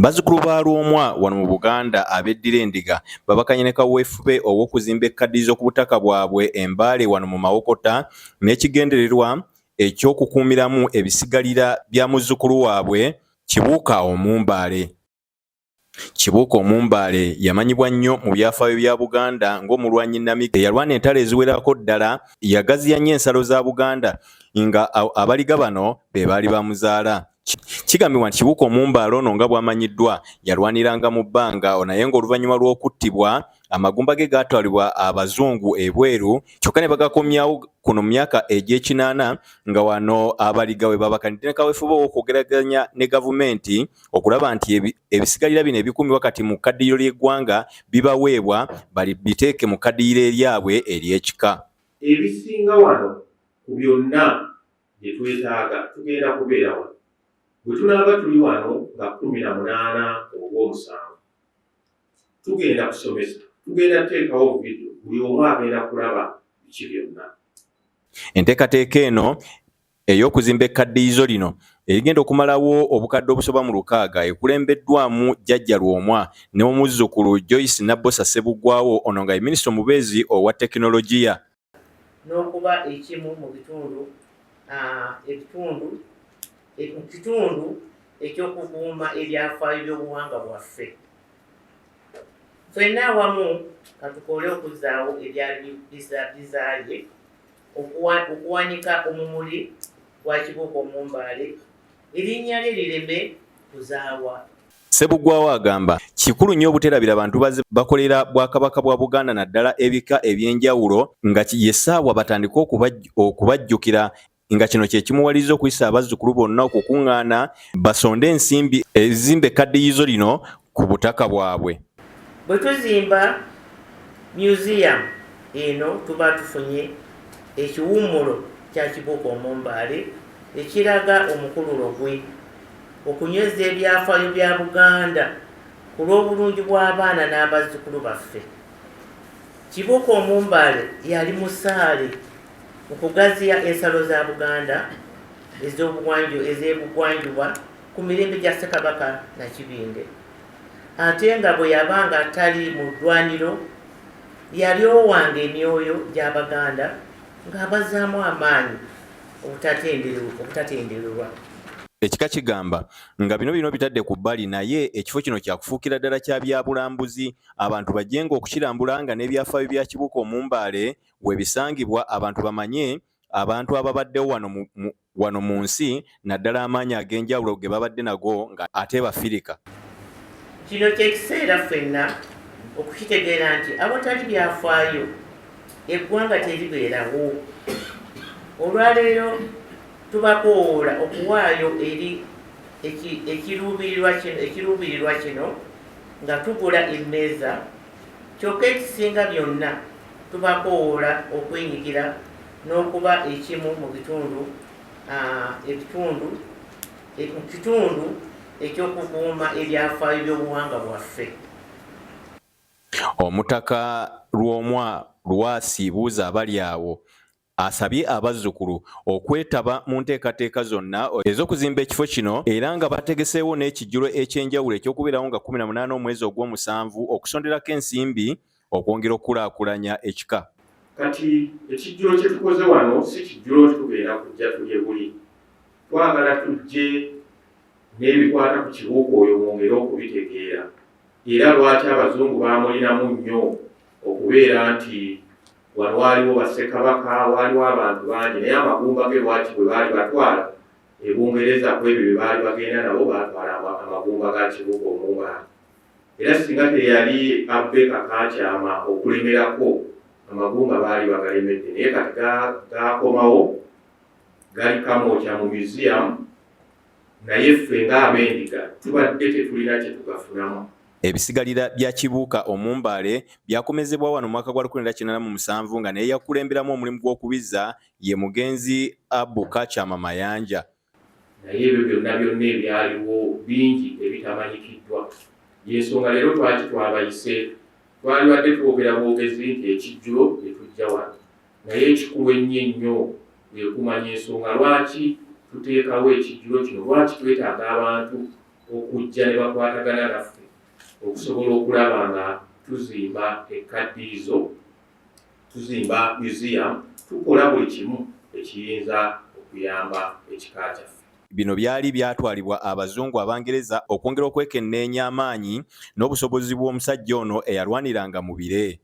Bazzukulu ba Lwomwa wano mu Buganda abeddira Endiga babakanye ne kaweefube ow'okuzimba ekkaddiyizo ku butaka bwabwe e Mbale wano mu Mawokota n'ekigendererwa eky'okukuumiramu ebisigalira bya muzzukulu waabwe Kibuuka Omumbaale. Kibuuka Omumbaale yamanyibwa nnyo mu byafaayo bya Buganda ng'omulwanyi Nnamige eyalwana entalo eziwerako ddala, yagaziya nnyo ensalo za Buganda nga Abaliga bano be baali bamuzaala. Kigambibwa nti Kibuuka Omumbaale ono nga bw'amanyiddwa yalwaniranga mu bbanga naye ng'oluvannyuma lw'okuttibwa amagumba ge gaatwalibwa Abazungu ebweru kyokka ne bagakomyawo kuno mu myaka egy'ekinaana nga wano Abaliga we babakanidde ne kaweefube ow'okwogeraganya ne gavumenti okulaba nti ebisigalira bino ebikuumibwa kati mu kkaddiyiro ly'eggwanga bibaweebwa biteeke mu kkaddiyiro eryabwe ery'ekika. Ebisinga wano ku byonna bye twetaaga tugenda kubeera wano. Bwe tunaaba tuli wano nga 18 Ogwomusanvu, tugenda kusomesa, tugenda kuteekawo vidiyo, buli omu agenda kulaba biki byonna. Enteekateeka eno ey'okuzimba ekkaddiyizo lino erigenda okumalawo obukadde obusoba mu 6 ekulembeddwamu Jjajja Lwomwa ne omuzzukulu Joyce Nabbosa Ssebuggwawo, ono nga ye minisita omubeezi owa tekinologiya. N'okuba ekimu mu bitundu ebitundu mu kitundu eky'okukuuma ebyafaayo by'obuwangwa bwaffe. Ffenna awamu katukole okuzzaawo ebyali bizaaye, okuwanika omumuli gwa Kibuuka Omumbaale, erinnya lye lireme kuzaawa. Ssebuggwawo agamba kikulu nnyo obuteerabira bantu bazze bakolera Bwakabaka bwa Buganda naddala ebika eby'enjawulo nga ye ssaawa batandike okubajjukira nga kino kye kimuwaliriza okuyisa abazzukulu bonna okukuŋŋaana basonde ensimbi ezimba ekkaddiyizo lino ku butaka bwabwe. Bwe tuzimba museum eno tuba tufunye ekiwummulo kya Kibuuka Omumbaale ekiraga omukululo gwe okunyweza ebyafaayo bya Buganda ku lw'obulungi bw'abaana n'abazzukulu baffe. Kibuuka Omumbaale yali musaale mu kugaziya ensalo za Buganda ez'obugwanjuba ku mirembe gya Ssekabaka Nakibinge. Ate nga bwe yabanga tali mu ddwaniro yalyowanga emyoyo gy'Abaganda ng'abazzaamu amaanyi obutatendererwa. Ekika kigamba nga bino bino bitadde ku bbali naye ekifo kino kyakufuukira ddala kya byabulambuzi abantu bajjenga okukirambula nga n'ebyafaayo bya Kibuuka Omumbaale we bisangibwa abantu bamanye abantu ababaddewo wano mu nsi naddala amaanyi ag'enjawulo ge babadde nago nga ate bafirika. Kino kye kiseera ffenna okukitegeera nti awatali byafaayo eggwanga teribeerawo. Olwaleero tubakoowoola okuwaayo eri ekiruubirirwa kino nga tugula emmeeza, kyokka ekisinga byonna tubakoowoola okwenyigira n'okuba ekimu mu bitundu ebitundu mu kitundu eky'okukuuma ebyafaayo by'obuwangwa bwaffe. Omutaka Lwomwa Lwasi Buuza abali awo asabye abazzukulu okwetaba mu nteekateeka zonna ez'okuzimba ekifo kino era nga bategeseewo n'ekijjulo eky'enjawulo eky'okubeerawo nga 18 omwezi Ogwomusanvu okusonderako ensimbi okwongera okukulaakulanya ekika. Kati ekijjulo kye tukoze wano si kijjulo nti tugenda kujja tulye buli. Twagala tujje n'ebikwata ku Kibuuka oyo mwongere okubitegeera era lwaki Abazungu baamulinamu nnyo okubeera nti wano waaliwo Bassekabaka, waaliwo abantu bangi naye amagumba ge lwaki bwe baali batwala e Bungereza ku ebyo bye baali bagenda nabo baatwala amagumba ga Kibuuka Omumbaale. Era singa teyali Abbey Kakaakyama okulemerako, amagumba baali bagalemedde naye kati gaakomawo gali Kamwokya mu museum naye ffe ng'Abendiga tubadde tetulina kye tugafunamu. Ebisigalira bya Kibuuka Omumbaale byakomezebwa wano mu mwaka gwa 1987 nga n'eyakulemberamu omulimu gw'okubizza ye mugenzi Abu Kakyama Mayanja. Naye ebyo byonna byonna ebyaliwo bingi ebitamanyikiddwa. Y'ensonga leero lwaki twabayise. Twalibadde twogera bwogezi nti ekijjulo ne tujja wano. Naye ekikulu ennyo ennyo kwe kumanya ensonga lwaki tuteekawo ekijjulo kino, lwaki twetaaga abantu Okujja ne bakwatagana naffe okusobola okulaba nga tuzimba ekkaddiizo, tuzimba museum, tukola buli kimu ekiyinza okuyamba ekika kyaffe. Bino byali byatwalibwa Abazungu Abangereza okwongera okwekenneenya amaanyi n'obusobozi bw'omusajja ono eyalwaniranga mu bire.